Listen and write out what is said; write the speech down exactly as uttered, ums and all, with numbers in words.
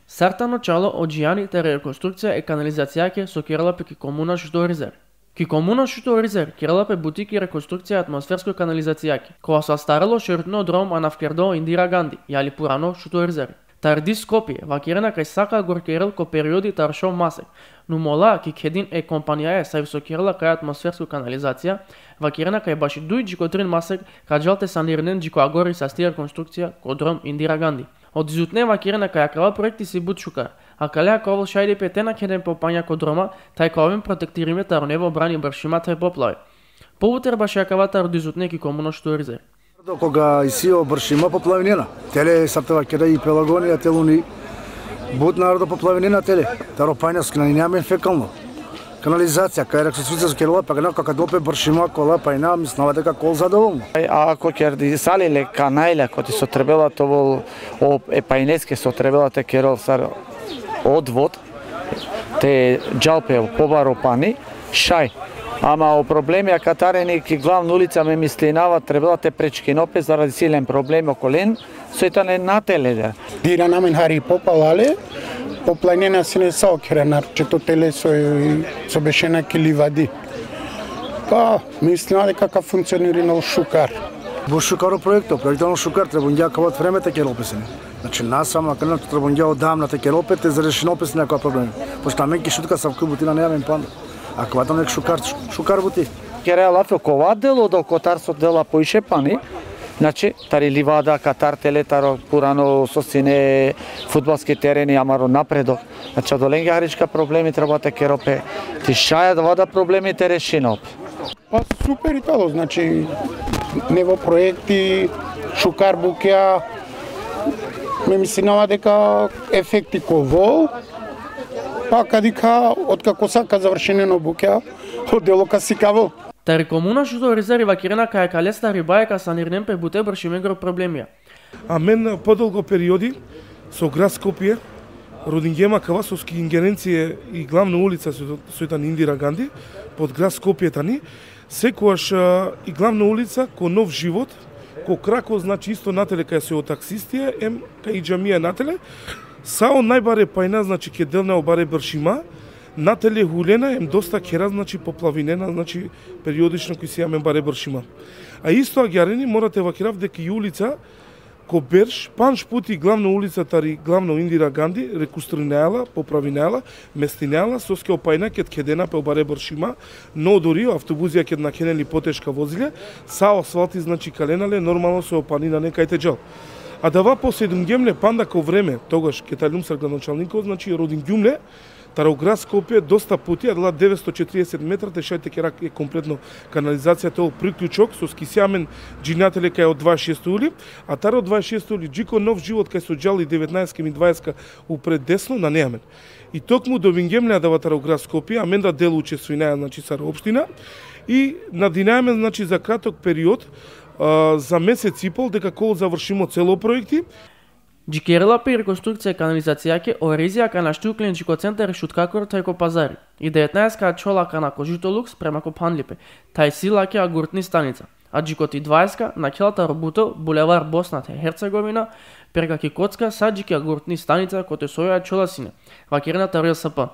Sar tano čalo o džijani tari rekonstrukcija e kanalizacijake so kerela pe ki komuna Šuto Orizari. Ki komuna Šuto Orizari kerela pe buti ki rekonstrukcija atmosfersko kanalizacijake, kova so astarela o širutno drom anavkerdo Indira Gandhi, jali purano Šuto Orizari. Tari Diz Skopje vakerena kaj sa ka agor kerel ko periodi taro šov masek. No mola ki kedin e kompanijaja savi so kerela kaj atmosfersko kanalizacija, vakerena kaj baši duj dži ko trin masek ka džal te sanirinen dži ko agori sasti rekonstrukcija ko drom Indira Gandhi. O dizutne vakerena kaj akava proekti si but šukar. Akale akava šaj pe te na kheden po panja ko droma, taj ka oven protektirime taro nevo brani bršima taj poplavi. Pobuter baši akava taro dizutne ki komuna Šuto Orizari. Koga isi o bršima poplavinena. Tele sar te vakera i Pelagonija, te Luni. But narodo poplavinena tele. Taro panja so ki nane amen fekalno. Kanalizacija, kaj rekonstrukcija so kerela pe, kaj na, kaj ka del pe bršima kola panja, mislinava deka ka ovel zadovolno. A ako kerdisali le kanalja, koti so trebela te ovel, o, e pajneske so trebela te kerel sar odvod, te džal pe pobaro pani, šaj. Ama o problemi akatar tani ki glavna ulica, me mislinava trebela te prečkino pe zaradi silen problemi okolen, so i tane natele da. Dirana amen hari popalale, poplanena sine sa o kera, naročito tele so, so bešena ki livadi. Pa, mislinava deka ka funkcionirinol šukar. Bu šukaro proekto, proekto ano šukar, trebungja kava vreme te kerol pe sine. Znači, na samo akana, trebungja odamna te kerol pe, te zarešinol pe sine akava problemi. Pošto amen ki Šutka savko buti nane amen panda. Akava tano jek šukar, šukar buti. Kera lafi o kova delo, do kotar so dela poviše pani. Znači, tari livada, katar tele taro purano so sine fudbalski tereni, amaro napredok. Znači, odolenge harička problemi treba te kerol pe. Ti šaj adava da problemi te rešinol pe. Pa super i tano, znači, nevo proekti, šukar bukja, me mislinava deka efekti ka ovel, pa ka dikha, otkako sa ka završinen o bukja, o delo ka sikavol. Tari komuna Šuto Orizari vakerena kaj akale staribaja ka sanirinen pe bute bršimengoro problemija. Amen po dolgo periodi so grad Skopje rodingjem akava, soske ingerencija i glavna ulica so, so i tani Indira Gandhi, pod grad Skopje tani, sekogaš, a, i glavna ulica ko Nov Život, ko krako, znači, isto natele kaj so o taksistija, em kaj i džamija natele, sa o najbare panja, znači, ke delna o bare bršima, natele hulena, em dosta kera, znači, poplavinena, znači, periodično koj si amen bare bršima. A isto agjaar i mora te vakerav deka i ulica ko berš, pandž puti glavna ulica tari glavno Indira Gandhi, rekonstruinaja la, popravineja la, mestinaja la, soske o panja ked kedena pe o bare bršima, no dori o avtobuzija ked nakhena li poteška vozilja, sa o asfalti, znači, kalena le, normalno so o pani nane kaj te džal. Adava posedungjem le panda ko vreme, togaš ked aljum sar gradonačalniko, znači, rodingjum le, taro grad Skopje dosta puti, adala devetsto četrdeset metra, te šaj te kera kompletno kanalizacija, te ovel priključok, soske si amen dži natele kaj o dvaeset šesto juli, a taro dvaeset šesto juli, dži ko Nov Život, kaj so džal i devetnaeska em i dvaeska upre desno, nane amen. I tokmu dobingjem le adava taro grad Skopje, amen da delo učestvinaja, znači, sar opština, i nadinaja amen, znači, za kratok period, a, za mesec i pol, deka ka ovel završimo celo proekti. Dži kerela pe rekonstrukcija kanalizacijake, o rezija akana našti uklen dži ko centar Šutkakoro taj ko pazari. I devetnaeska ačhola akana ko Žuto Luks prema ko Phanlipe, taj si lake agurtni stanica. A dži ko ti dvaeska nakhela taro buto Bulevar Bosna te Hercegovina, preka ki kocka sa dži ki agurtni stanica kote so ačhola sine, vakerena taro S P.